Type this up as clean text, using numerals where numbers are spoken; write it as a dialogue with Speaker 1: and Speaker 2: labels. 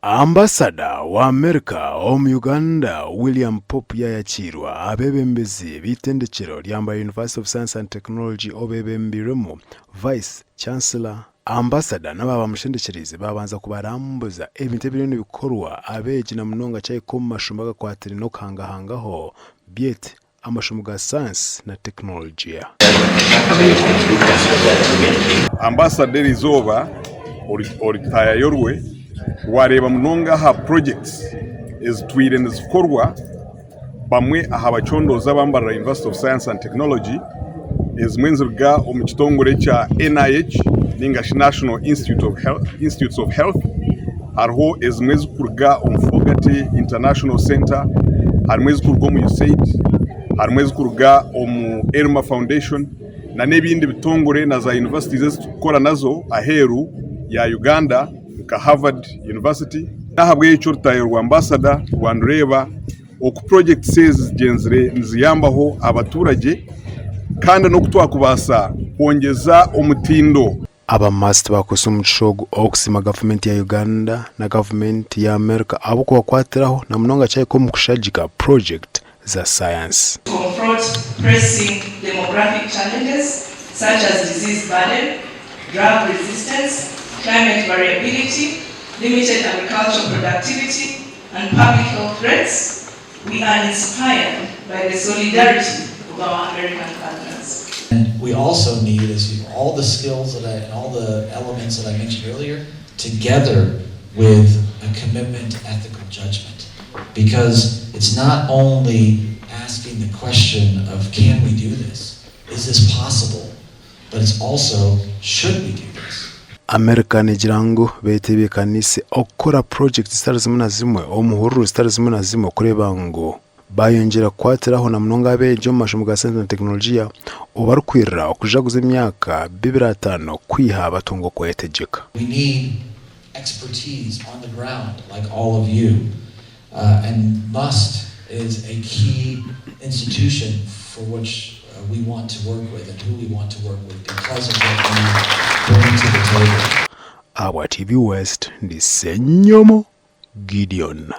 Speaker 1: Ambasada wa Amerika omu Uganda, William Popp yaayakiirwa abeebembezi b'eitendekyero rya Mbarara University of Science and Technology obeebembeirwemu Vice Chancellor. Ambasada n'abaaba bamushendekyereize baabanza kubarambuza ebintu ebiriyo nibikorwa abeegi na munonga kyahika omu mashomo agakwatiraine n'okuhangahangaho byet amashomo ga sayansi na tekinologiya.
Speaker 2: Ambasada eriizooba orutaayayo rwe rwareeba munonga aha projects ezitwire nizikorwa bamwe aha bacondooza aba Mbarara University of Science and Technology ezimwe niziruga omu kitongore ekya NIH ningashi National Institutes of Health. Hariho ezimwe ezirikuruga omu Fogarty International Centre, harimu ezirikuruga omu USAID, harimu ezirikuruga omu Elma Foundation n'ebindi bitongore na za yunivasite ezi turikukora nazo aheeru ya Uganda nka Harvard University. N'ahabw'ekyo orutaayo rwa ambasada rwaba nirureeba oku purojekiti ezi zigyenzire niziyambaho abaturage kandi n'oku twakubaasa kwongyeza omutindo.
Speaker 1: Aba MUST baakozesa omugisha ogu okusiima gavumenti ya Uganda na gavumenti ya America ahabw'okubakwatiraho na munonga kyahika omu kushagika purojekiti za sayansi.
Speaker 3: Confront pressing demographic challenges such as disease burden, drug resistance, climate variability, limited agricultural productivity and public health threats, we are inspired by the solidarity of our American partners.
Speaker 4: And we also need is all the skills that I, and all the elements that I mentioned earlier, together with a commitment to ethical judgment. Because it's not only asking the question of can we do this? Is this possible? But it's also should we do this?
Speaker 1: America negira ngu betebeekaniise okukora purojekiti zitari zimwe na zimwe omu hururu zitari zimwe na zimwe kureeba ngu baayongyera kukwatiraho na munonga abeegi omu mashomo ga sayansi na tekinologiya obu barikwirira okujaguza emyaka bibiri ataano kwiha batunga okwetegyeka.
Speaker 4: We need expertise on the ground like all of you uh, and MUST is a key institution for which we want to work with and who we want to work with because of what you bring to the table.
Speaker 1: Ahabwa TV West, ndi Ssenyomo Gideon.